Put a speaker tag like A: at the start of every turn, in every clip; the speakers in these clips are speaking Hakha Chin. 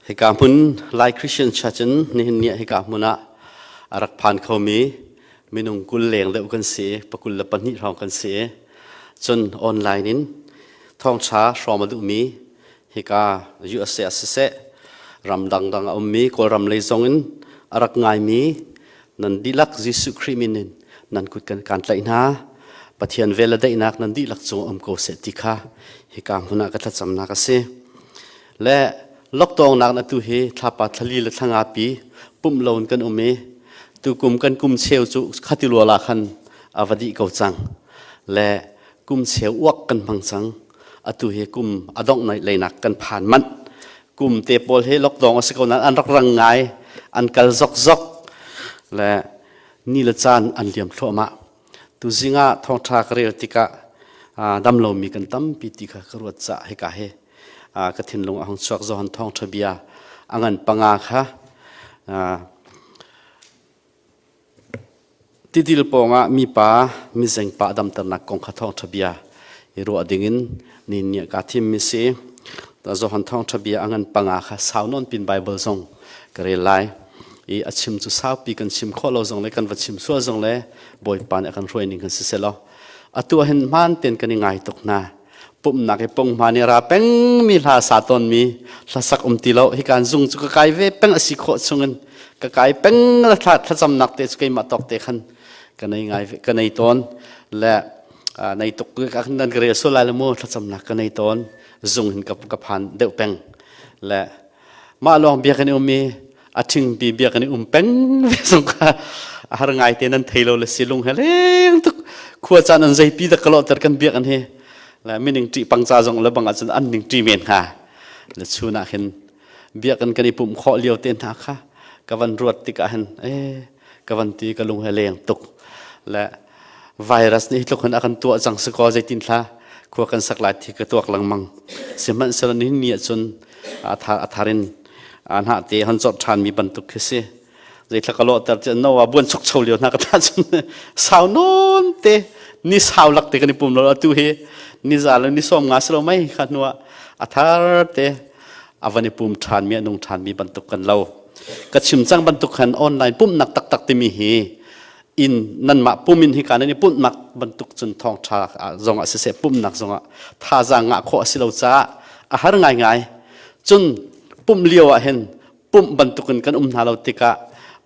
A: Hika hmun Lai Christian Church in nihin ni ah hika hmun ah a rak phan khomi minung 20 leng deuh kan si, pakul le pahnih hrawng kan si. Cun online in thawngṭha hrawm a duhmi hika USA ah siseh, ram dangdang a ummi Kawlram lei zong in a rak ngaimi nan dihlak Jesuh Khrih min in nan kut kan kan tlaih hna. Pathian vel le daihnak nan dihlak cung um ko seh ti kha hika hmun ah ka thlacamnak a si. Le lockdown nak tu hi thlapa thlali le thlanga pi pumh loin kan um i tukum kan kum cheu cu khati luala khan a va dih ko cang. Le kum cheu uak kan hmang cang. Atu hi kum a dongh leinak kan phan manh. Kum te pawl hi lockdown a si ko nain an rak rang ngai, an kal zokzok. Le ni le caan an liam thluahmah. Tuzing ah thawngṭha ka rel tikah dam lomi kan tampi ti kha ka ruat cah hika hi ka thinlung a hung chuak. Johan thawngṭha bia a ngan panga kha tidil pawngah mipa mizengpa damternak kong kha thawngṭha bia i ruah dingin ni nih kaa thimmi si. Johan thawngṭha bia a ngan panga kha sau nawn pin Bible zong ka rel lai. I a chim cu saupi kan chim khawh lo zong le kan va chim sual zong le Bawipa nih a kan hruai ning kan si selaw. Atu ah hin hmaan tein kan i ngai tuk hna. Pumhnak i punghma nih ra peng mi hla sa tawn mi hlasak um ti lo hi kan zung cu ka kai ve peng a si khawh chungin ka kai peng la thla thlacamnak te cu keimah tawk te khan ka nei ngai ka nei tawn le nei tuk nan ka rel sual lai le mu thlacamnak ka nei tawn zung hin ka phan deuh peng le mah lawng bia kan i um i a ṭhingpi bia kan i um peng ve zong kha a har ngai te nan thei lo le silung he leng tuk khua caan an zeipi dak ka lawhter kan biak an hi le mining ṭih pangca zong le bang ahcun an ning ṭi men hnga le chun ah khin biakinn kan i pumh khawh lio te hna kha ka van ruat tikah hin eh ka van ti ka lung he leng tuk le virus nih hi tluk hin a kan tuah cang si kaw zeitin thla khua kan sak lai thi ka tuak lengmang sihmanhsehlaw nihin ni ahcun a thar in hnah te han cawt ṭhan mi bantuk khi si zeithla ka lawhter cu no a buan chuk cho lio hna ka ta cun sau nawn te ni sau lak te kan i pum lo atu hi ni za le ni som nga si lo mei kha hnu ah a thar te a van i pum ṭhan mi a nung ṭhan mi bantuk kan lo ka chim cang bantuk khan online pumhnak taktak timi hi in nanmah pum in hika nan i pumhnak bantuk cun thawngṭha zong ah siseh pumhnak zong ah thazaang ngah khawh a si lo caah a har ngaingai. Cun pumh lio ah hin pumh bantukin kan um hna lo tikah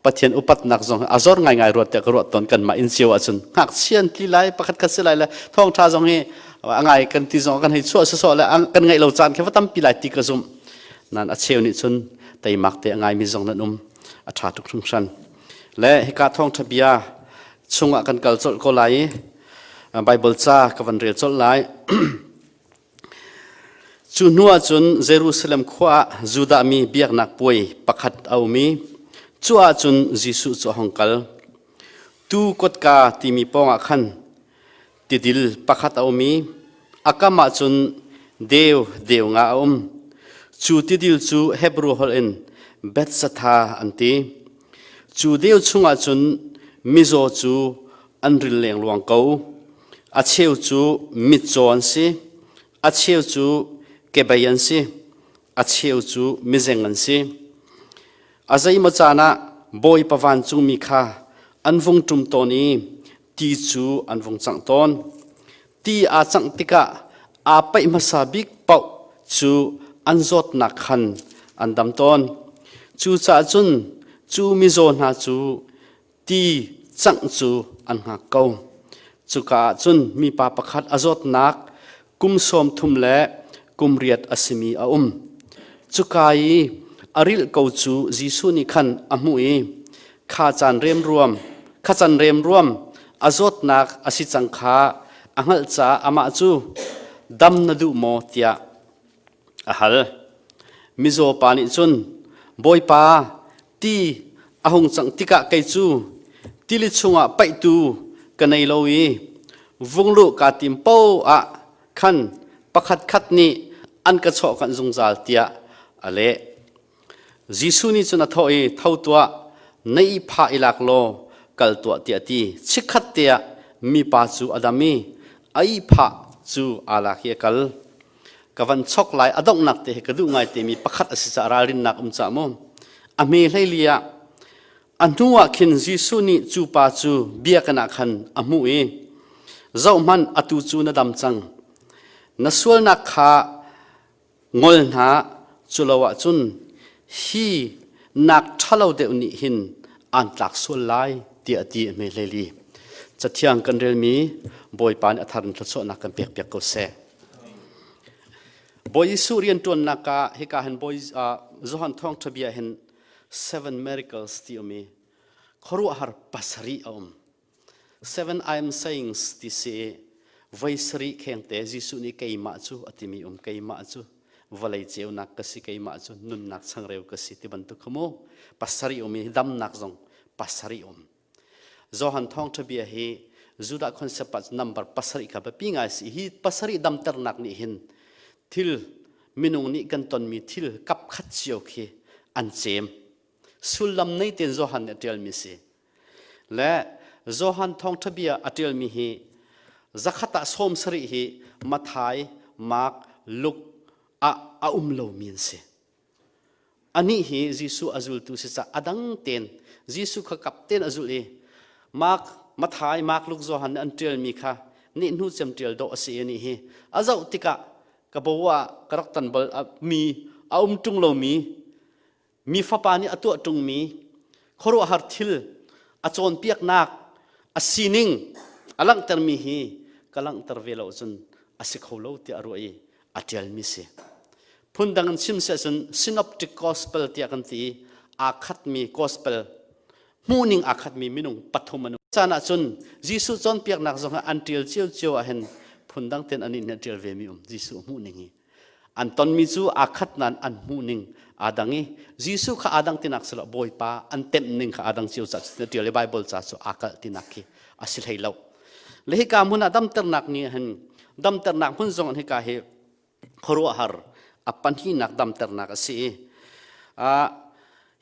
A: Pathian upatnak zong a zor ngaingai ruat tiah ka ruah tawn. Kanmah inn cio ahcun ngakchia an tli lai, pakhat khat si lai le thawngṭha zong hi a ngai kan ti zong kan hei chuah sawsawh le kan ngaih lo caan khi va tampi lai ti ka zumh. Nan a cheu nih cun teimak te a ngaimi zong nan um, a ṭha tuk hringhran. Le hika thawngṭha bia chungah kan kal colh ko lai i Bible ca ka van rel colh lai. Cu hnu ah cun Jerusalem khua ah Judah mi biaknak puai pakhat a um i cu ah cun Jesuh cu a hung kal. Tuu kotka timi pawngah khan tidil pakhat a um i a kam ah cun deu deu nga a um. Cu tidil cu Hebru holh in Bethzatha an ti. Cu deu chungah cun mizaw cu an ril lengluang ko. A cheu cu mitcaw an si, a cheu cu kebei an si, a cheu cu mizeng an si. A zeimaw caan ah Bawipa vancungmi kha an vung ṭum tawn i ti cu an vung cangh tawn. Ti aa cangh tikah aa paih hmasa bik paoh cu an zawtnak khan an dam tawn. Cucaah cun cu mizaw hna cu ti cangh cu an hngak ko. Cuka ah cun mipa pakhat a zawtnak kum 30 le kum riat a simi a um. Cuka i a rilh ko cu Jesuh nih khan a hmuh i kha caan remruam kha can remruam a zawtnak a si cang kha a hngalh caah amah cu, "Dam na duh maw?" tiah a hal. Mizaw pa nih cun, "Bawipa, ti a hung cangh tikah kei cu tili chungah paihtu ka nei lo i vungluh kaa tim paoh ah khan pakhatkhat nih an ka chawhkanh zungzal," tiah a leh. Jesuh nih cun a thawh i, "Tho tuah, na ihphah i lak law kal tuah," tiah a ti. Chikkhat te ah mipa cu a dam i a ihphah cu aa lak i a kal. Ka van chok lai a donghnak te hi ka duh ngai te mi pakhat a si caah ralrinnak um ca mu. A hme hleili ah a hnu ah khin Jesuh nih cu pa cu biakinn ah khan a hmuh i zohhmanh atu cu na dam cang. Na sualnak kha ngol hna cu lo ahcun hi nak ṭhalo deuh nih hin aan tlak sual lai tiah a ti a hme hleili. Cathiang kan relmi Bawipa nih a thar in thluachuahnak kan pekpiak ko seh. Bawi Jesuh rianṭuannak ah hika hin Bawi Johan thawngṭha bia hin seven miracles ti um i khuaruahhar pasarih a um. Seven I am sayings ti si i voi sarih khengte Jesuh nih keimah cu a timi um keimah cu vawlei ceunak ka si keimah cu nunnak changreu ka si ti bantuk kha mu pasarih um i damnak zong pasarih um. Johan thawngṭha bia hi Judah concept ah number pasarih kha biapi ngai si hi pasarih damternak nih hin thil minung nih kan tonmi thil kapkhat cio khi an cem sullam nei tein Johan nih a ṭialmi si le Johan thawngṭha bia a ṭialmi hi zakhat ah sawm sarih hi Mathai, Mark, Luke ah a um lomi an si. Anih hi Jesuh a zultu si caah a dang tein Jesuh kha kap tein a zulh i Mark, Mathai, Mark, Luke, Johan nih an ṭialmi kha nih hnu cem ṭial dawh a si i anih hi a zoh tikah ka bo ah ka rak tan bal mi a um ṭung lomi Mi fapa nih a tuah ṭungmi khuaruahhar thil a cawnpiaknak a sining a langhtermi hi ka langhter ve lo cun a si kho lo tiah a ruah i a ṭialmi si. Phundang in chim si ahcun synoptic gospel tiah kan ti i aa khatmi gospel hmuhning aa khatmi minung pathum an um. Caan ahcun Jesuh cawnpiaknak zong ah an ṭial ciocio ah hin phundang tein an nih ṭial vemi um Jesuh hmuhning hi. An tonmi cu aa khat nain an hmuhning aa dang i Jesuh kha aa dang tinak si lo Bawipa an temhning kha aa dang cio caah cutin a ṭial i Baibal ca cu aa kalh tinak khi a si hlei lo. Le hika hmun ah damternak nih hin damternak hmun zong in hika hi khuaruahhar a pahnihnak damternak a si i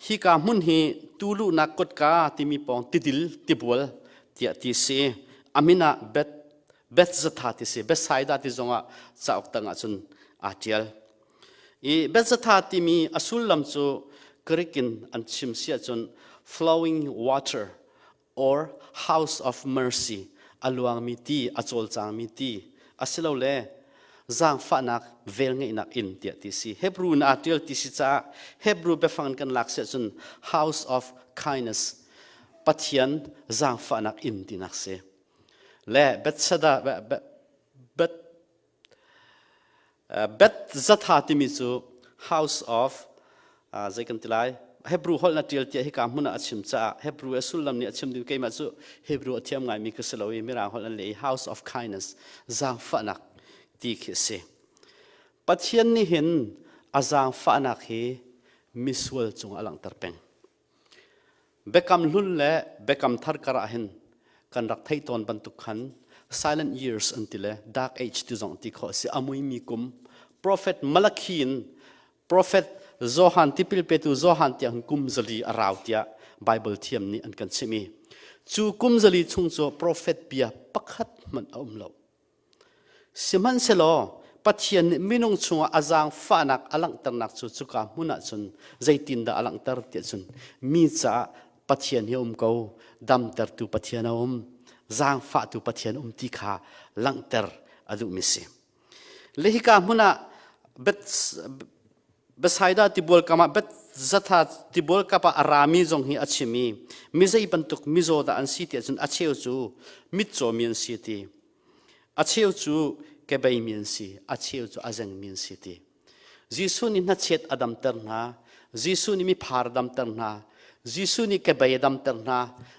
A: hika hmun hi tuluhnak kotka timi pawng tidil tibual tiah ti si a min ah Beth Bethzatha ti si Bethsaida ti zongah cauk tangah cun aa ṭial. I Bethzatha timi a sullam cu Greek in an chim si ahcun flowing water or house of mercy a luangmi ti a cawlcangmi ti asilole zaangfahnak velngeihnak inn tiah ti si. Hebrew in aa ṭial ti si caah Hebrew biafang in kan lak si ahcun house of kindness Pathian zaangfahnak inn tinak si. Le Bethsaida Beth Bethzatha timi cu House of zei kan ti lai Hebrew holh na ṭial tiah hika hmun ah a chim caah Hebrew a sullam nih a chim ding keimah cu Hebrew a thiam ngaimi ka si lo i Mirang holh an leh i House of Kindness zaangfahnak ti khi a si. Pathian nih hin a zaangfahnak hi misual cungah a langhter peng. Biakam hlun le biakam thar kar ah hin kan rak theih tawn bantuk khan silent years an ti le dark age ti zong ti khawh a si. A muimi kum prophet Malachi in prophet Johan tipil petu Johan tiang kum zali a rau tiah Bible thiam nih an kan chimh i cu kum zali chung cu prophet bia pakhat hmanh a um lo. Sihmanhsehlaw Pathian nih minung chungah a zaangfahnak a langhternak cu cuka hmun ah cun zeitindah a langhter tiah cun mi caah Pathian hi a um ko, damtertu Pathian a um, zaangfahtu Pathian um ti kha langhter a duhmi si. Le hika hmun ah Bethsaida tibual kam ah Bethzatha tibual kap ah a rami zong hi a chim i mi zei bantuk mizaw dah an si tiah cun a cheu cu mitcawmi an si ti. A cheu cu kebeimi an si, a cheu cu a zengmi an si ti. Jesuh nih hnachet a damter hna, Jesuh nih miphar a damter hna, Jesuh nih kebei a damter hna,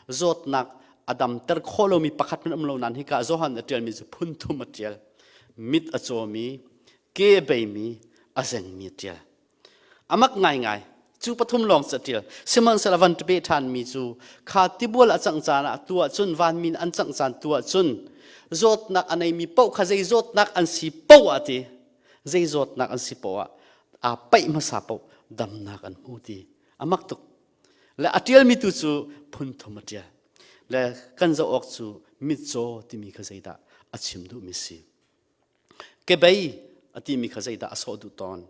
A: zawtnak a damter khawh lomi pakhat hmanh um lo nain hika Johan a ṭialmi cu phun thum a ṭial. Mit a cawmi, ke a beimi, a zengmi a ṭial. Amak ngaingai. Cu pathum lawng cu a ṭial. Sihmanhsehlaw van ṭape ṭhanmi cu kha tibual a cangh caan ah tu ahcun vanmi an cangh caan tu ahcun zawtnak a neimi paoh kha zei zawtnak an si paoh ah ti zei zawtnak an si paoh ah aa paih hmasa paoh damnak an hmu ti amak tuk. Le a ṭialmi tu cu phun thum a ṭial. Le kan zoh awk cu mitcaw timi kha zeidah a chim duhmi si. Kebei a timi kha zeidah a sawh duh tawn?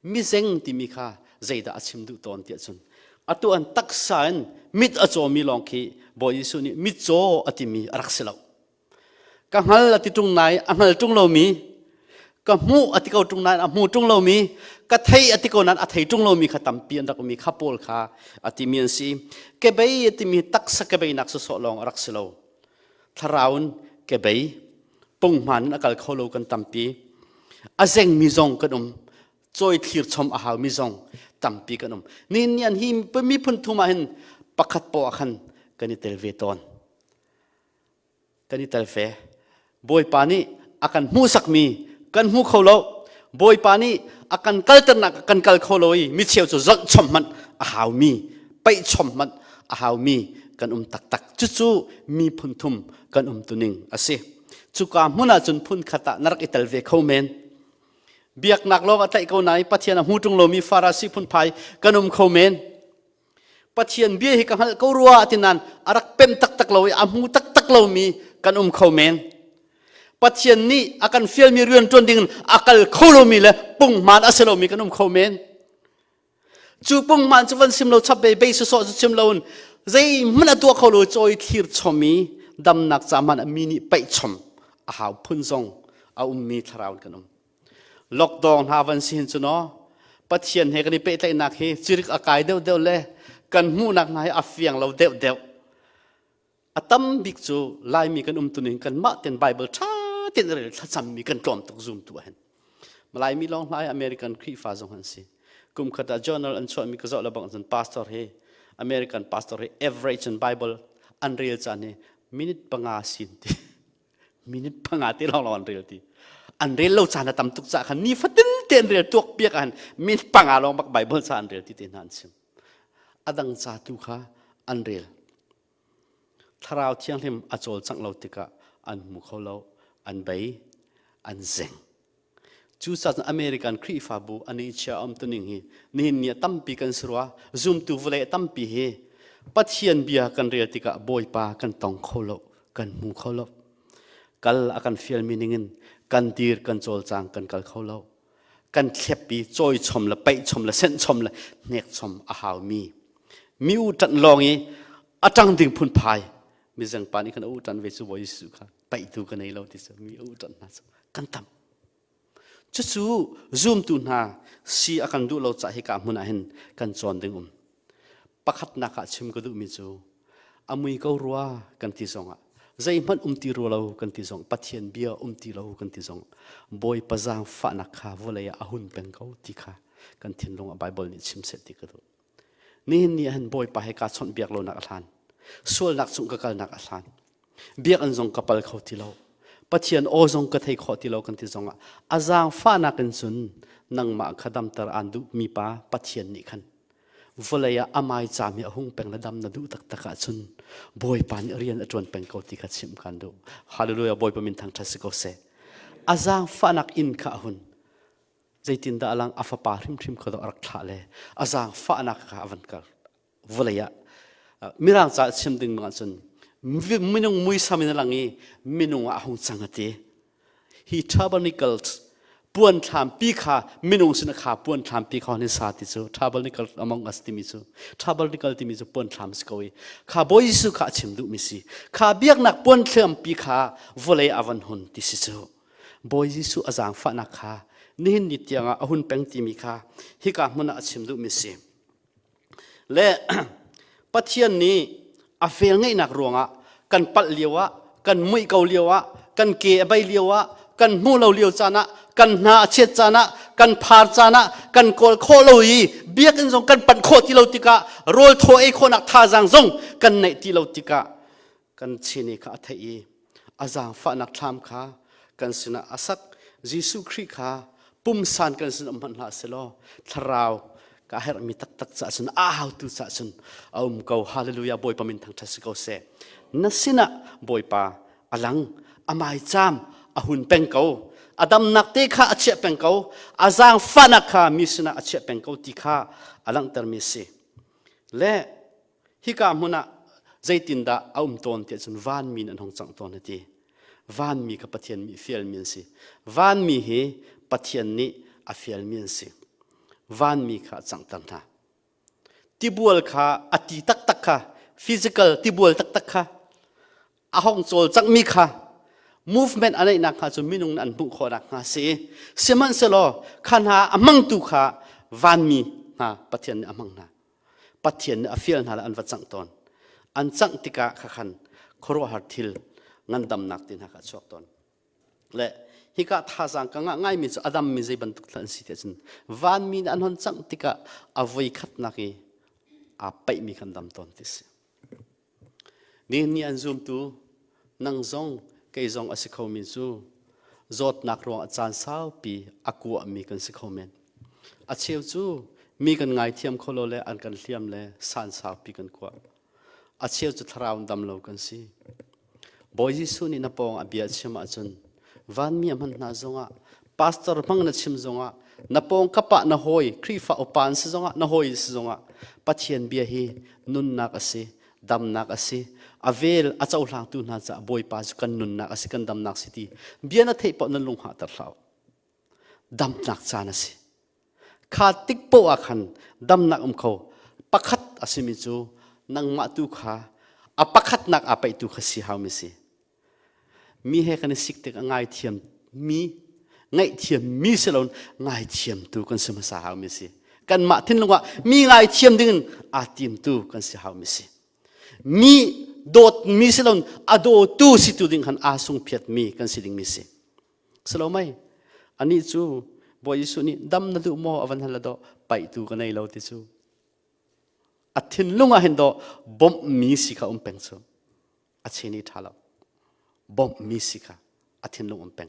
A: Mizeng timi kha zeidah a chim duh tawn tiah cun atu an taksa in mit a cawmi lawng khi Bawi Jesuh nih mitcaw a timi a rak si lo. Ka hngal a ti ṭung nai a hngal ṭung lomi, ka hmuh a ti ko ṭung nain a hmu ṭung lomi, ka thei a ti ko nain a thei ṭung lomi kha tampi an rak um i kha pawl kha a timi an si. Kebei a timi taksa kebeinak sawsawh lawng a rak si lo. Thlarau in kebei, punghman in a kal kho lo kan tampi. A zengmi zong kan um. Cawi thlir chom a haumi zong tampi kan um. Nihin ni an hi miphun thum ah hin pakhat poah khan kan i tel ve tawn. Kan i tel ve. Bawipa nih a kan hmuhsakmi kan hmu kho lo. Bawipa nih a kan kalternak kan kal kho lo i micheu cu zonh chom hmanh a haumi, paih chom hmanh a haumi kan um taktak. Cucu miphun thum kan um tuning a si. Cuka hmun ah cun phun khat ah na rak i tel ve kho men. Biaknak lawng a tlaih ko nain Pathian a hmu ṭung lomi Farasi phunphai kan um kho men. Pathian bia hi ka hngalh ko rua ti nain a rak pem taktak lo i a hmu taktak lomi kan um kho men. Pathian nih a kan fialmi rian ṭuan ding in a kal kho lomi le punghman a si lomi kan um kho men. Cu punghman cu van sim lo chap bei bei sawsawh cu chim lo in zeihmanh a tuah kho lo cawi thlir chom i damnak ca hmanh mi nih paih chom a hau phun zong a ummi thlarau in kan um. Lockdown hna van si hin cu no Pathian he kan i pehtlaihnak hi cirik a kai deuhdeuh le kan hmuhnak hna hi a fiang lo deuhdeuh. A tam bik cu Laimi kan um tuning kanmah ten Bible ṭha tein rel thlacammi kan tlawm tuk zoom tu ah hin. Laimi lawng hlai American Khrihfa zong an si. Kum khat ah journal an chuahmi ka zoh le bang cun pastor hi American pastor hi average in Bible an rel caan hi minute panga sin ti. Minute panga te lawng lawng an rel ti. An rel lo caan a tam tuk caah khan nifatin te an rel tuak piak ah minute panga lawng bak Bible ca an rel ti te hna an chim. A dang ca tu kha an rel. Thlarau Thianghlim a cawlcangh lo tikah an hmu kho lo, an bei, an zeng. Cucaah American Khrihfabu an i chia um tuning hi nihin ni ah tampi kan si rua. Zumtu vawlei tampi hi Pathian bia kan rel tikah Bawipa kan tong kho lo, kan hmu kho lo. Kal a kan fialmi ningin kan dir kan cawlcang kan kal kho lo. Kan thlep i cawi chom le paih chom le senh chom le hnek chom a haumi. Mi u ṭanh lawng i a ṭang ding phunphai mizeng pa nih khan a u ṭanh ve cu Bawi Jesuh kha paihtu ka nei lo ti cu mi a u ṭanh hna cu kan tam. Cucu zumtu hna si a kan duh lo cah hika hmun ah hin kan cawn ding um. Pakhatnak ah chim ka duhmi cu a mui ko rua kan ti zongah zeihmanh um ti rua lo kan ti zong Pathian bia um ti lo kan ti zong Bawipa zaangfahnak kha vawlei ah a hun peng ko ti kha kan thinlung ah Bible nih chim seh ti ka duh. Nihin ni ah hin Bawipa he kaa chawnh biak lonak a hlan. Sualnak cung ka kalnak a hlan. Biakinn zong ka pal kho ti lo. Pathian aw zong ka thei khawh ti lo kan ti zongah a zaangfahnak in cun nangmah kha damter aan duhmi pa Pathian nih khan vawlei ah amai caam hi a hung peng le dam na duh taktak ahcun Bawipa nih rian a ṭuan peng ko ti kha chimh kaan duh. Hallelujah Bawipa min thangṭhat si ko seh. A zaangfahnak inn kha a hun. Zeitindah a lang a fapa hrimhrim kha a rak thlah le a zaangfahnak kha a van kal vawlei ah mirang ca chim ding bang ahcun minung muisam in a lang i minung ah a hung cang a ti hi tabernacles puan thlampi kha minung sin kha puan thlampi kha ni sa ti cu tabernacle among us timi cu tabernacle timi cu puan thlam si ko i kha Bawi Jesuh kha a chim duhmi si kha biaknak puan thlampi kha vawlei a van hun ti si cu Bawi Jesuh a zaangfahnak kha nihin ni tiangah a hun peng timi kha hika hmun ah a chim duhmi si. Le Pathian nih a velngeihnak ruangah kan palh lio ah, kan muih ko lio ah, kan ke a bei lio ah, kan hmuh lo lio caan ah, kan hna a chiat caan ah, kan phar caan ah, kan kawl khawh lo i biakinn zong kan panh khawh ti lo tikah rawl thaw ei khawhnak thazaang zong kan neih ti lo tikah kan chini kha a theih i a zaangfahnak thlam kha kan sinah a sak Jesuh Khrih kha pumsan kan sin um hmanh hlah selaw thlarau ka herhmi taktak caah cun a hautu caah cun a um ko hallelujah Bawipa min thangṭhat si ko seh na sinah Bawipa a lang a maicaam a hun peng ko a damnak te kha a chiah peng ko a zaangfahnak kha mi sinah a chiah peng ko ti kha a langhtermi si le Hika hmun ah zeitindah a um tawn tiah cun vanmi in an hung cangh tawn a ti. Vanmi kha Pathian mi fialmi an si. Vanmi hi Pathian nih a fialmi an si. Vanmi kha a canghter hna. Tibual kha a ti taktak kha physical tibual taktak kha a hong cawlcanghmi kha movement a neihnak hnga cu minung an hmuh khawhnak hnga si. Sihmanhsehlaw kha hna a hmangtu kha vanmi hna Pathian nih a hmang hna. Pathian nih a fial hna le an va cangh tawn. An cangh tikah kha khan khuaruahhar thil ngandamnak ti hna kha a chuak tawn. Le hika thazaang ka ngah ngaimi cu a dammi zei bantuk thil an si tiah cun vanmi nih an hon cangh tikah a voi khatnak i aa paihmi khan dam tawn ti si. Nihin ni an zumtu nang zong kei zong a si khomi cu zawtnak ruangah caan saupi a kuahmi kan si kho men. A cheu cu mi kan ngaithiam kho lo le an kan hliam le san saupi kan kuah. A cheu cu thlarau dam lo kan si. Bawi Jesuh nih na pawng a bia chim ahcun vanmi a hman hna zongah pastor hmang na chim zongah na pawng kapah na hawi Khrihfa upa an si zongah na hawi si zongah Pathian bia hi nunnak a si damnak a si a vel a cohlangtu hna caah Bawipa cu kan nunnak a si kan damnak si ti bia na theih paoh na lung hahter hlah damnak caan a si kha tik poah ah khan damnak um kho pakhat a simi cu nangmah tu kha a pakhatnak aa paihtu kha si haumi si Mi he kan i sik tik a ngaithiam mi ngaihthiam mi si lo ngaithiamtu kan si hmasa haumi si. Kanmah thinlung ah mi ngaithiam ding in aa timtu kan si haumi si. Mi dawt mi si lo a dawtu si tu ding khan aa sungphiat mi kan si ding mi si. Si lo mei? Anih cu Bawi Jesuh nih dam na duh maw a van hal do paihtu ka nei lo ti cu. A thinlung ah hin do bawmh mi si kha um peng cu. A chin i ṭha lo. Bawmhmi si kha a thinlung um peng.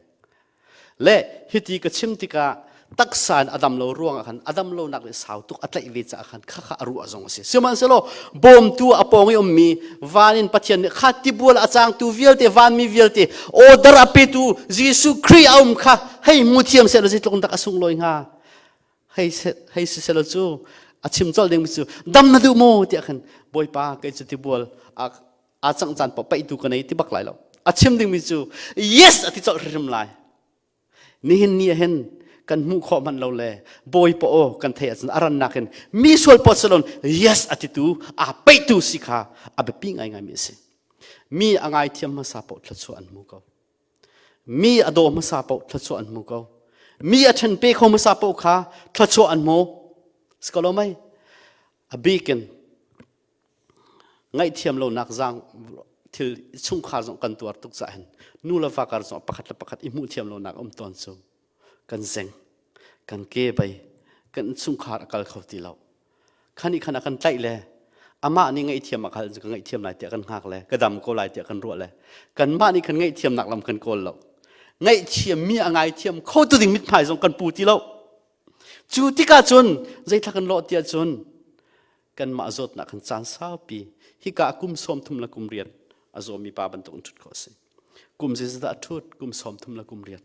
A: Le hiti ka chim tikah taksa in a dam lo ruangah khan a dam lonak nih sau tuk a tlaih ve caah khan khakha a ruah zong a si. Sihmanhsehlaw bawmtu a pawng i ummi van in Pathian nih kha tibual a cangtu vialte vanmi vialte order a petu Jesuh Khrih a um kha hei hmu thiam sehlaw zeitluk in dak a sunglawi hnga. Hei hei si selaw cu a chim colh ding cu dam na duh maw tiah khan Bawipa kei cu tibual aa cangh caan paoh paihtu ka nei ti bak lai lo. A chim dingmi cu yes a ti colh hrimhrim lai. Nihin ni ah hin kan hmuh khawh manh lo le Bawipa aw kan theih ahcun a rannak in mi sual pawt salon yes a titu aa paihtu si kha a biapi ngaingaimi a si. Mi a ngaithiam hmasa paoh thluachuah an hmu ko. Mi a daw hmasa paoh thluachuah an hmu ko. Mi a ṭhen pe kho hmasa paoh kha thluachuah an hmu. Si ko lo mei? A bik in ngaihthiam lonak zaang thil chungkhar zong kan tuar tuk caah hin nu le va kar zong pakhat le pakhat i hmuh thiam lonak um tawn cu kan zeng kan ke bei kan chungkhar a kal kho ti lo khan i khan a kan tlaih le amah nih ngaihthiam a hal ka ngaihthiam lai tiah kan hngak le ka dam ko lai tiah kan ruah le kanmah nih kan ngaihthiamnak lam kan kawl lo ngaihthiam mi a ngaithiam kho tu ding mithmai zong kan pu ti lo cu tikah cun zeithla kan lawh tiah cun kanmah zawtnak kan caan saupi hika kum 30 le kum riat a zawmi pa bantuk in ṭhut khawh a si kum zeizat a ṭhut kum 30 le kum riat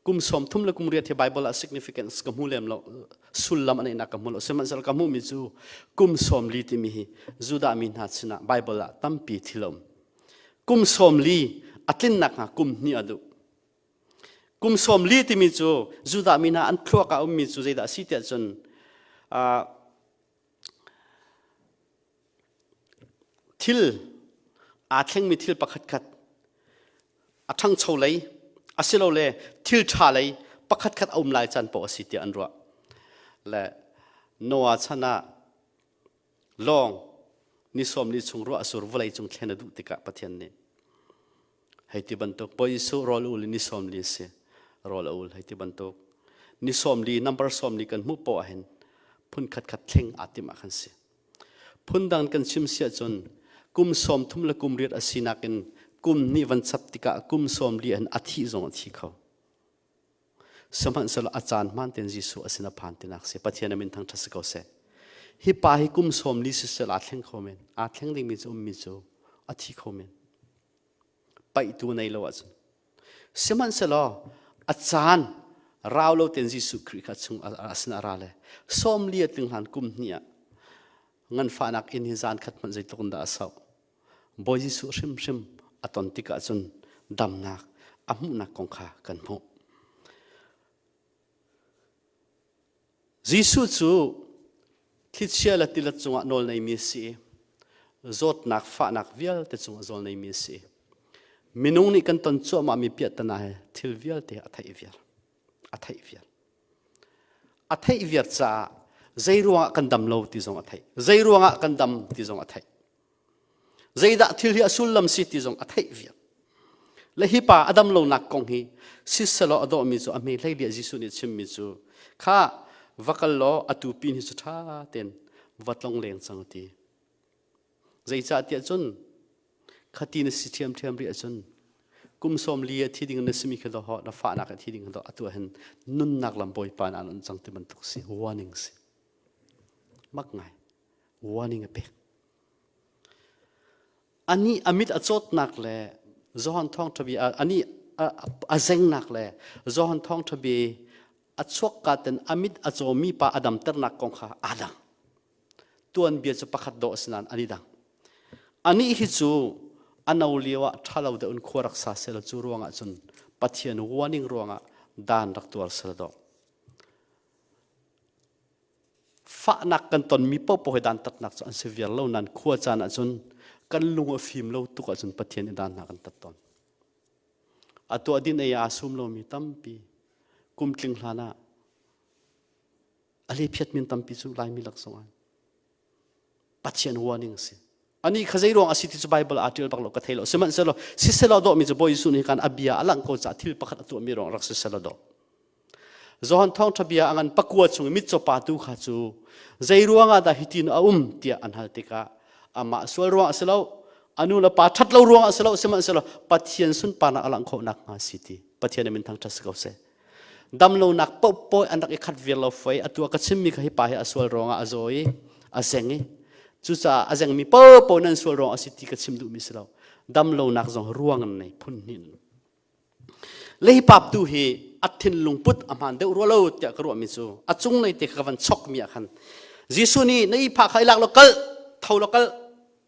A: kum 30 le kum riat hi Bible ah significance ka hmu lem lo sullam an einak ka hmu lo sihmanhsehlaw ka hmuhmi cu kum 40 timi hi Judah mi hna sinah Bible ah tampi thil a um kum 40 a tlinnak hnga kum hnih a duh kum 40 timi cu Judah mi hna an thluak ah ummi cu zeidah a si tiah cun Thil aa thlengmi thil pakhatkhat a ṭhangcho lei asilole thil ṭha lei pakhatkhat a um lai caan paoh a si tiah an ruah. Le Noah chan ah lawng ni sawm li chung ruah a sur vawlei cung thlen a duh tikah Pathian nih hei ti bantuk Bawi Jesuh rawl ul in ni sawm li a si rawl a ul hei ti bantuk ni sawm li number sawm li kan hmuh poah ahhin phun khatkhat thleng aa timh ah khan si Phundang kan chim si ahcun kum 30 le kum riat a sinak in kum hnih van chap tikah kum 40 in a thih zong a thi kho. Sihmanhsehlaw a caan hmaan tein Jesuh a sin a phan tinak si. Pathian a min thangṭhat si ko seh. Hi pa hi kum 40 siseh aa thleng kho men. Aa thleng dingmi cu ummi cu a thi kho men. Paihtu nei lo ahcun. Sihmanhsehlaw a caan rau lo tein Jesuh Khrih kha chung a sin a ra le 40 a tling hlan kum hnih ah nganfahnak inn hi zan khat hmanh zeitluk in dah a sauh. Bawi Jesuh hrimhrim a ton tikah cun damnak a hmuhnak kong kha kan hmuh. Jesuh cu thlichia le tilet cungah nawl neimi a si i zawtnak fahnak vialte cungah zawl neimi a si. Minung nih kan ton cuahmahmi piahtana he thil vialte a theih viar. A theih viar. A theih viar caah zei ruangah kan dam lo ti zong a theih. Zei ruangah kan dam ti zong a theih. Zeidah thil hi a sullam si ti zong a theih viar. Le hi pa a dam lonak kong hi siselaw a dawhmi cu a hme hlei bia Jesuh nih chimmi cu kha va kal law atu pin hi cu ṭha tein va tlong leng cang ti. Zeicahtiah cun khati na si ṭhiamṭhiam rih ahcun kum sawm li a thi ding na simi khi doh na fahnak a thi ding doh atu ah hin nunnak lam Bawipa na an cang ti bantuk si warning si. Mak ngai. Warning a pek. Anih a mit a cawtnak le Johan thawngṭha bia anih a zengnak le Johan thawngṭha bia a chuakka ten a mit a cawmi pa a damternak kong kha aa dang. Tuanbia cu pakhat dawh a si nain an i dang. Anih hi cu a no lio ah ṭhalo deuh in khua rak sa selaw cu ruangah cun Pathian warning ruangah dan rak tuar selaw dawh. Fahnak kan tonmi paohpaoh hi dantatnak cu an si viar lo nain khua caan ahcun kan lung a fim lo tuk ahcun Pathian i dan hna kan tat tawn. A tuah din ei aa sum lomi tampi kum tling hlan ah a lephiat min tampi cu Laimi lak zong ah Pathian warning a si. Ani kha zei ruang a si ti cu Bible aa ṭial bak lo ka thei lo. Sihmanhsehlaw siselaw dawhmi cu Bawi Jesuh nih khan a bia a langh ko caah thil pakhat a tuahmi ruang rak siselaw dawh. Johan thawngṭha bia a ngan pakua chung i mitcaw pa tu kha cu zei ruangah dah hitin a um tiah an hal tikah amah sual ruang a si lo a nu le pa ṭhat lo ruang a si lo sihmanhsehlaw Pathian sunparnak a langh khawh nakhnga si ti Pathian min thangṭhat si ko seh. Damlonak paohpaoh an rak i khat viar lo fei atu a ka chimmi kha hi pa hi a sual ruangah a zaw i a zeng i cucaah a zengmi paohpaoh nan sual ruang a si ti ka chim duhmi si lo. Damlonak zong ruang an nei phun hnih Leipap tu hi a thinlung put a hmaan deuh rua lo tiah ka ruahmi cu a cunglei te kha ka van chokmi ah khan Jesuh nih na ihphah kha i lak law kal tho law kal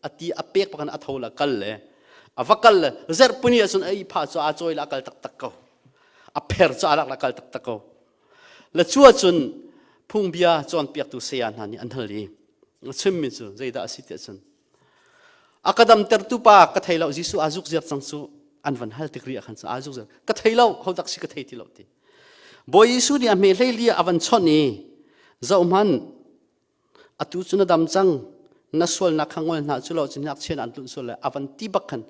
A: a ti a pek bak in a tho la kal le a va kal le zerhpuni ahcun a ihphah cu aa cawi la a kal taktak ko a pher cu aa lak la kal taktak ko le cu ahcun phungbia cawnpiaktu saya hna nih an hal i a chimmi cu zeidah a si tiah cun A ka damtertu pa ka thei lo Jesuh aa zuk ziar cang cu an van hal tik ri ah khan aa zuk ziar ka thei lo hodak si ka thei ti lo ti. Bawi Jesuh nih a hme hlei li a van chawnh i zohhmanh atu cu na dam cang na sualnak kha ngol hna cu lo cu ngakchia an tlunh sual le a van ti bak khan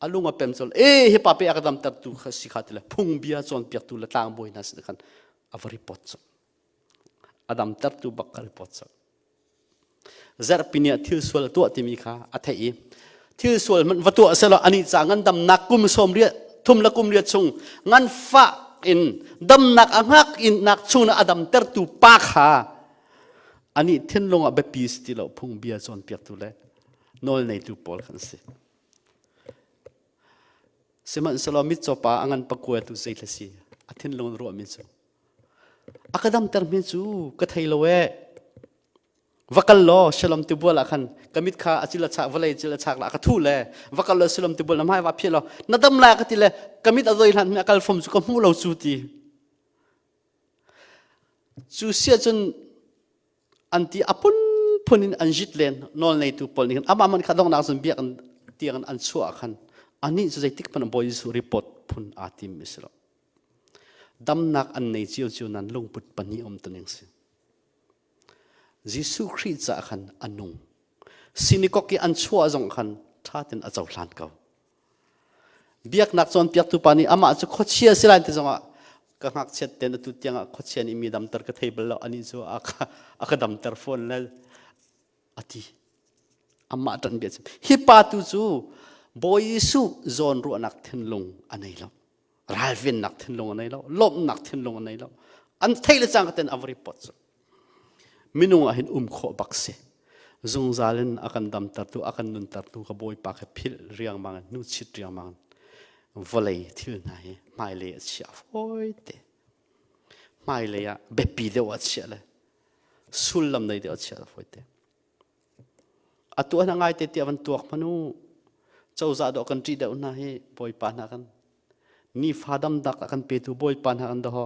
A: a lung a pem col e hi pa pe a ka damtertu kha si kha ti le phungbia cawnpiaktu le tlangbawi hna sin khan a va report cu a damtertu bak ka report cu Zarhpi ni ah thil sual a tuah timi kha a theih i thil sual hmanh va tuah selaw anih ca ngandamnak kum sawm riat thum le kum riat chung nganfah in damnak a hngak in nak chung na a damtertu pa kha anih thinlung ah biapi si ti lo phungbia cawnpiaktu le nawl neitu pawl kan si. Sihmanhsehlaw mitcaw pa a ngan pakua tu zei thla si a thinlung ruahmi cu A ka damter mi cu ka thei lo ee. Va kal law Shalom tibual ah khan ka mit kha a cil a chak vawlei cil a chak la ka thu le va kal law Shalom tibual na hmai va phiah law na dam lai ka ti le ka mit a doi hlan mi a kal fom cu ka hmu lo cu ti. Cu sia cun an ti a phunphun in an zit len nawl neitu pawl nih khan amah man kha donghnak cun biak tiang an chuah khan anih cu zeitik hmanh Bawi Jesuh report phun aa tim mi si lo. Damnak an nei cio nan lungput pahnih um tuning si. Jesuh Khrih caah khan a nung. Sinikok i an chuah zong khan ṭha tein a cohlan ko. Biaknak cawnpiaktu pa nih amah cu khuachia si lai ti zongah ka ngakchiat ten atu tiangah khuachia nih mi damter ka thei bal lo anih cu a ka, a ka damter fawn le a ti. Amah ṭan bia chim. Hi pa tu cu Bawi Jesuh zawn ruahnak thinlung a nei lo. Ralvennak thinlung a nei lo. Lawmhnak thinlung a nei lo. An theih le cang ten a va report cu. Minung ah hin um khawh bak si. Zungzal in a kan damtertu, a kan nuntertu ka Bawipa kha philh riangmang in, hnuchit riangmang in vawlei thil hna hi hmailei a chiah fawi te. Hmailei ah biapi deuh ah chiah le sullam nei deuh ah chiah fawi te. Atu ah ngai te tiah van tuak hmanh u. Cozah dawh kan ṭih deuh hna hi Bawipa hna kan nifa damdak a kan petu Bawipa hna kan doho.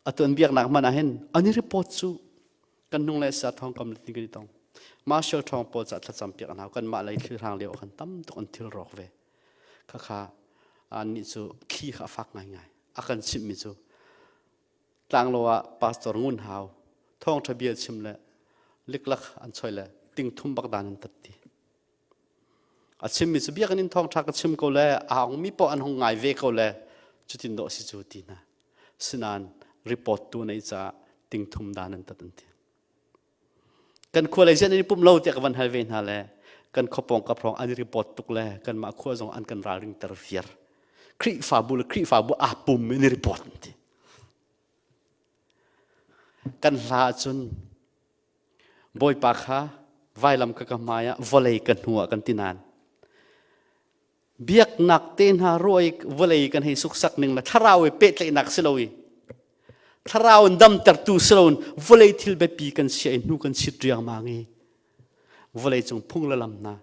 A: Atu an biaknak hmanh ah hin an i report cu. Kan hnung le sa thong kam tin kan i tong. Marshall thong pawl ca thlacam piak an hau. Kan mah lei thil hrang lio khan tam tuk an thil rawk ve. Khakha an nih cu thli kha a fak ngaingai. A kan chimhmi cu tlanglo ah pastor ngun hau thawngṭha bia chim le liklak an choi le ting thum bak dan an tat ti. A chimmi cu biakinn in thawngṭha ka chim ko le a hongmi poah an hung ngai ve ko le cutin dawh si cu ti hna. Sinain report tu nei caah ting thum dan an tat an ti. Kan khua lei zian an i pumh lo tiah ka van hal ve hna le kan khuapawng ka hrawng an i report tuk le kanmah khua zong an kan ralring ter viar. Khrihfabu le Khrihfabu aa pum in i report an ti. Kan hla ahcun Bawipa kha vailam ka ka hmai ah vawlei ka hnu ah kan ti nain biaknak te hna ruai vawlei kan hei suksak ning le thlarau i pehtlaihnak si lo i thlarau in damtertu si loin vawlei thil biapi kan chia i hnu kan chit riangmang i vawlei cung phung le lam hna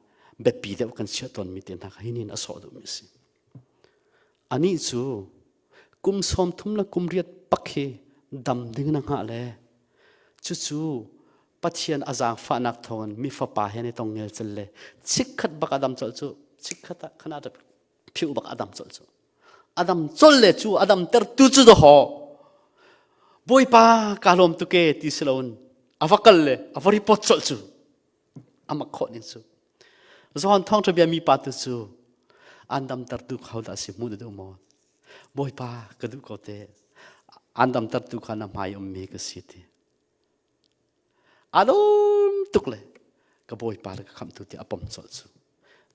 A: biapi deuh kan chiah tawnmi te hna kha hinin a sawh duhmi a si. Anih cu kum 30 le kum riat pak hi dam ding na hngah le cucu Pathian a zaangfahnak thawngin mi fapa he ni tong ngel cel le chikkhat bak a dam colh cu chikkhat ah khana phiu bak a dam colh cu a dam col le cu a dam ter tu cu do Bawipa ka lawm tuke ti si loin a va kal le a va report colh cu amak khawh ning cu Johan thawngṭha bia mi pa tu cu an damtertu kho dah si hmu na duh maw? Bawipa ka duh ko te. An damtertu kha na hmai ummi ka si ti. Alum tuk le ka Bawipa le ka khamhtu ti a pom colh cu.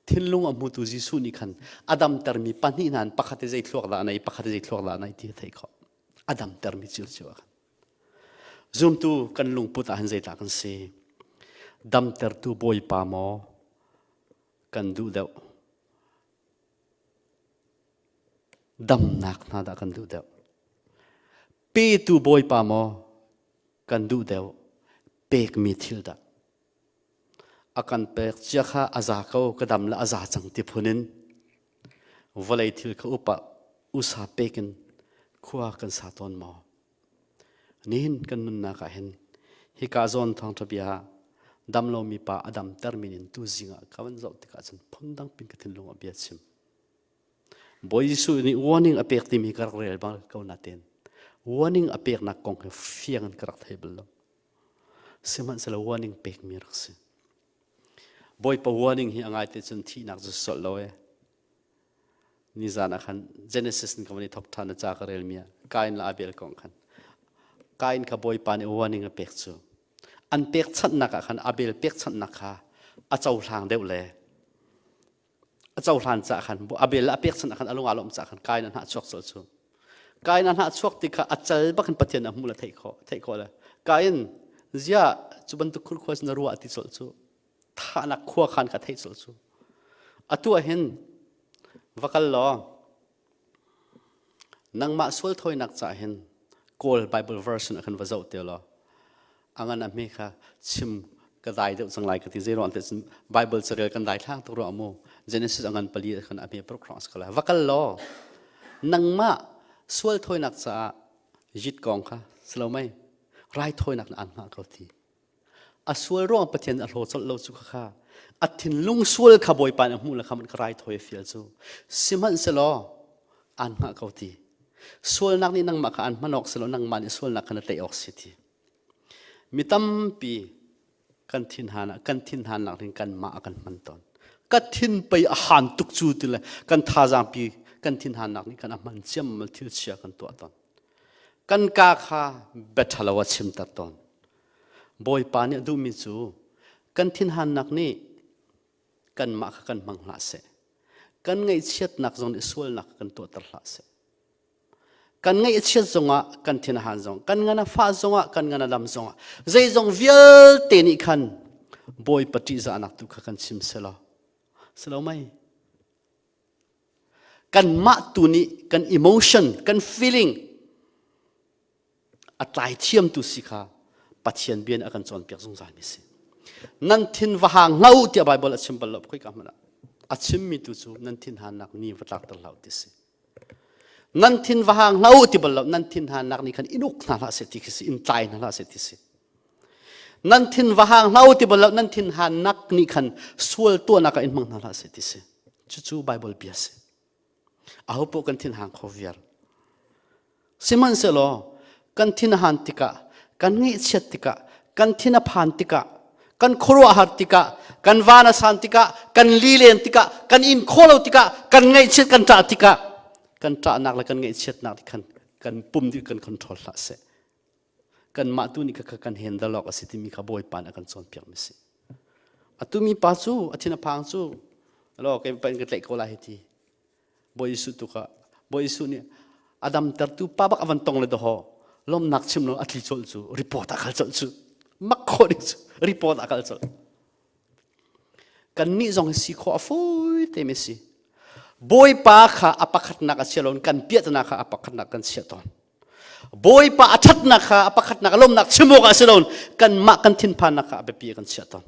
A: Thinlung a hmutu Jesuh nih khan a damtermi pahnih hna in pakhat i zei thluak dah a nei, pakhat i zei thluak dah a nei ti a theih khawh. A damtermi cio cio ah khan. Zumtu kan lungput ah hin zeidah kan si? Damtertu Bawipa maw kan duh deuh? Damnak hna dah kan duh deuh? Petu Bawipa maw kan duh deuh? Pekmi thil dah? A kan pek cia kha a za ko, ka dam le a za cang ti phun in vawlei thil kha upa usa pek in khua kan sa tawn maw? Nihin kan nunnak ah hin hika zawn thawngṭha bia dam lomi pa a damter min in tu zing ah ka van zoh tikah cun phundang pin ka thinlung ah bia chim. Bawi Jesuh nih warning a pek timi ka rak rel bal ko natin warning a peknak kong hi fiang in ka rak thei bal lo. Sihmanhsehlaw warning pekmi rak si. Bawipa warning hi a ngai te cun thihnak cu solh lo e. Nizan ah khan Genesis in ka van i thok ṭhan a ca ka relmi ah Kain le Abel kong khan Kain kha Bawipa nih warning a pek cu an pekchanhnak ah khan Abel pekchanhnak kha a cohlang deuh le a cohlan caah khan Abel a pekchanh ah khan a lung aa lawmh caah khan Kain a hnah chuak colh cu Kain a hnah chuak ti kha a cal bak in Pathian a hmuh le theih khawh theih khawh le Kain zia cu bantuk khurkhua na ruah ti colh cu thahnak khua khan kha theih colh cu atu ah hin va kal law nangmah sual thawinak caah hin Kawl Bible version ah khan va zoh te law a ngan a hme kha chim ka dai deuh cang lai ka ti zei ruang te cun Bible carel kan dai thlang tuk ruang mu Genesis a ngan pali khan a hme paruk hrawng si ko lai va kal law nangmah sual thawinak caah yit kong kha silo mei raithawinak na an hngah ko ti A sual ruang Pathian a hlaw colh lo cu kha a thinlung sual kha Bawipa nih a hmuh le kha ka raithawi a fial cu sihmanhsehlaw aan hngah ko ti sualnak nih nangmah kha aan hman awk si lo nangmah nih sualnak kha na tei awk si ti mi tampi kan thinhan ah kan thinhannak ning kanmah a kan hman tawn ka thin pei a han tuk cu ti le kan thazaang pi kan thinhannak nih kan a hman ciammal thil chia kan tuah tawn kan ka kha bia ṭhalo a chimter tawn Bawipa nih a duhmi cu kan thinhannak nih kanmah kha kan hmang hlah seh. Kan ngaihchiatnak zong nih sualnak kan tuahter hlah seh. Kan ngaihchiat zongah kan thin a han zong, kan ngan a fah zongah, kan ngan a dam zongah, zeizong vialte nih khan Bawipa ṭihzahnak tu kha kan chim selaw. Silo mei? Kanmah tu nih kan emotion, kan feeling a tlai thiamtu si kha Pathian bia nih a kan cawnpiak zungzalmi si. Nan thin va hang hlah u tiah Baibal a chim bal lo khoika hmanh ah. A chimmi tu cu nan thin hannak ni va tlakter hlah u ti si. Nan thin va hang hlah u ti bal lo nan thin hannak nih khan in uk hna hlah seh ti khi si in tlai hna hlah seh ti si. Nan thin va hang hlah u ti bal lo, nan thin hannak nih khan sual tuahnak ah in hmang hna hlah seh ti si. Cucu Bible bia si. Aho poh kan thin hang kho viar. Sihmanhsehlaw kan thin a han tikah, kan ngaihchiat tikah, kan thin a phan tikah, kan khuaruahhar tikah, kan van a san tikah, kan lilen tikah, kan in khawh lo tikah, kan ngaihchiat kan ṭah tikah, kan ṭahnak le kan ngaihchiatnak nih khan kan pum dih kan control hlah seh. Kanmah tu nih kha kan handle awk a si timi kha Bawipa nih a kan cawnpiak mi si. Atu mi pa cu a thin a phang cu alo kei pa in ka tlaih ko lai hi ti. Bawi Jesuh tu kha Bawi Jesuh nih a damtertu pa bak a van tong le daho lomnak chim lo a tli colh cu report a kal colh cu mak khawh ding cu report a kal colh. Kannih zong hi si khawh a fawi te mi si. Bawipa kha a pakhatnak a chia lo kan piahtana kha a pakhatnak kan chiah tawn. Bawipa a ṭhatnak kha a pakhatnak a lawmnak chim awk ah si lo kanmah kan thinphannak kha a biapi kan chiah tawn.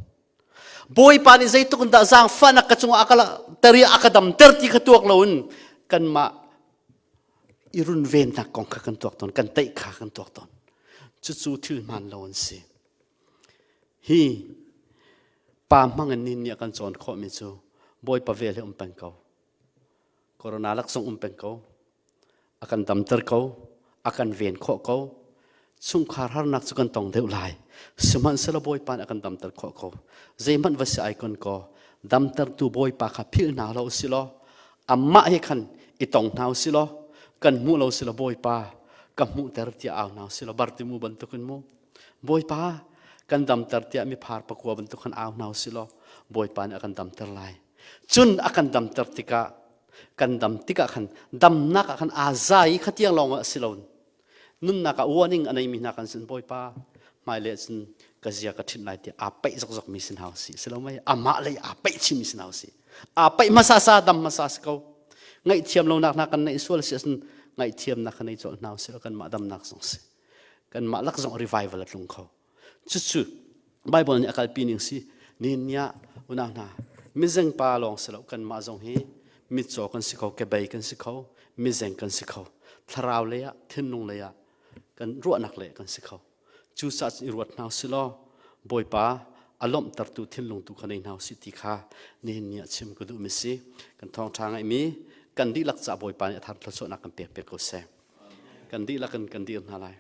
A: Bawipa nih zeitluk in dah zaangfahnak ka cungah a ka ter i a ka damter ti kha tuak loin kanmah i runvennak kong kha kan tuak tawn, kan teih kha kan tuak tawn. Cucu thil hmaan lo an si. Hi pa hmang in nih a kan cawn khawhmi cu Bawipa vel hi um peng ko. Corona lak zong um peng ko. A kan damter ko. A kan ven khawh ko. Chungkhar harnak cu kan tong deuh lai. Sihmanhsehlaw Bawipa nih a kan damter khawh ko. Zeihmanh va si ai kon ko. Damtertu Bawipa kha philh hna lo si law, amah he khan i tong hna si law, kan hmuh lo si law Bawipa ka hmuhter tiah au hna si law Bartimu bantukin mu Bawipa kan damter tiah miphar pakua bantuk khan au hna usih law Bawipa nih a kan damter lai. Cun a kan damter tikah kan dam tikah khan damnak ah khan aa za i khatiang lawng ah si lo nunnak ah warning a neimi hna kan sin Bawipa hmailei ah cun ka zia ka ṭhinh lai tiah aa paih zokzok mi si hna usih si lo mei amah lei aa paih chihmi si hna usih aa paih hmasa sa dam hmasa si ko ngaihthiam lonak hna kan neih sual si ahcun ngaihthiamnak kha nei colh hna usih law kanmah damnak zong si kanmah lak zong revival a tlung kho cucu Bible nih a kalpi ning si nihin ah unau hna mizeng pa lawng si lo kanmah zong hi mitcaw kan si kho kebei kan si kho mizeng kan si kho thlarau lei ah thinlung lei ah kan ruahnak lei kan si kho cucaah cun i ruat hna usih law Bawipa a lawmhtertu thinlung tu kha nei hna usih ti kha nihin ni ah chim ka duhmi si kan thawngṭha ngaihmi kan dihlak ca Bawipa nih a thar thluachuahnak kan pek piak ko seh kan dihlak in kan dir hna lai.